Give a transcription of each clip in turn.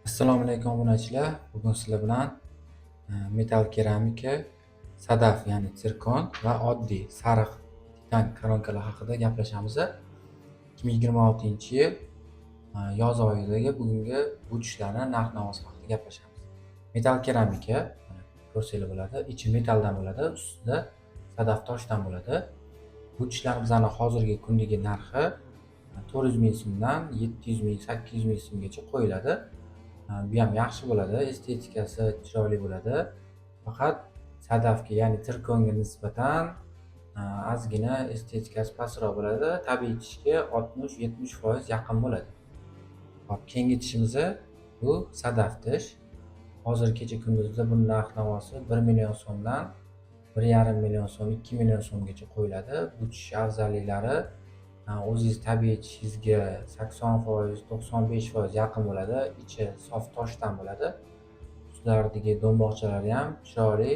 Assalomu alaykum, obunachilar. Bugun sizlar bilan metall keramika, sadaf, ya'ni sirkon va oddiy sariq titan koronkalar haqida gaplashamiz. 2026-yil yoz oyidagi bugungi bu tishlarni narx-navosi haqida gaplashamiz. Metall keramika, mana ko'rsanglar bo'ladi, ichi metalldan bo'ladi, ustida sadaf toshdan bo'ladi. Bu tishlarimizni hozirgi kundagi narxi 400 ming so'mdan 700 ming, 800 ming so'mgacha qo'yiladi. Bu ham yaxshi bo'ladi, estetikasi chiroyli bo'ladi. Faqat sadafga, ya'ni sirkonga nisbatan ozgina estetikasi pastroq bo'ladi. Tabiiy tishga 60-70% yaqin bo'ladi. Hop, keyingi tishimiz bu sadaf tish. Hozir kecha kunduzda buni narx-navosi 1 million so'mdan 1,5 million so'm, 2 million so'mgacha qo'yiladi. Bu tish afzalliklari o'zingiz tabiiy tishingizga 80%, 95% yaqin bo'ladi. Ichi sof toshdan bo'ladi. Ustlaridagi do'mboqchalari ham chiroyli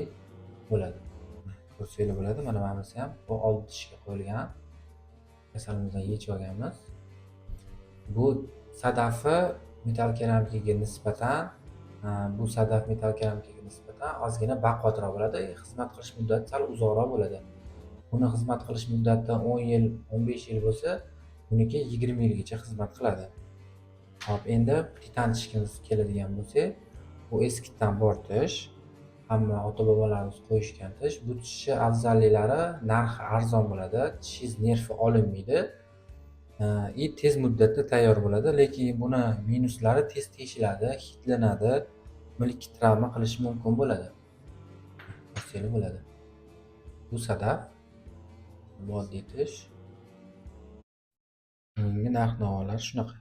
bo'ladi. Ko'rsanglar bo'ladi. Mana bunisi ham bu oldi tishga qo'yilgan. Kasalimizdan yechib olganmiz. Bu sadafi metall keramikaga nisbatan, bu sadaf metall keramikaga nisbatan ozgina baquvvatroq bo'ladi. Xizmat qilish muddati sal uzoqroq bo'ladi. Buni xizmat qilish muddati 10 yil, 15 yil bo'lsa, buniki 20 yilgacha xizmat qiladi. Hop, endi titan tishga keladigan bo'lsak, bu eskidan bor tish. Hamma ota-bobolarimiz qo'yishgan tish. Bu tishni afzalliklari: narxi arzon bo'ladi, tishingiz nervi olinmaydi и tez muddatda tayyor bo'ladi. Lekin buni minuslari: tez teshiladi, hidlanadi, milk travma qilishi mumkin bo'ladi. Ko'rsanglar bo'ladi. Bu sadaf, bu oddiy tish. Bunga narx-navolar shunaqa.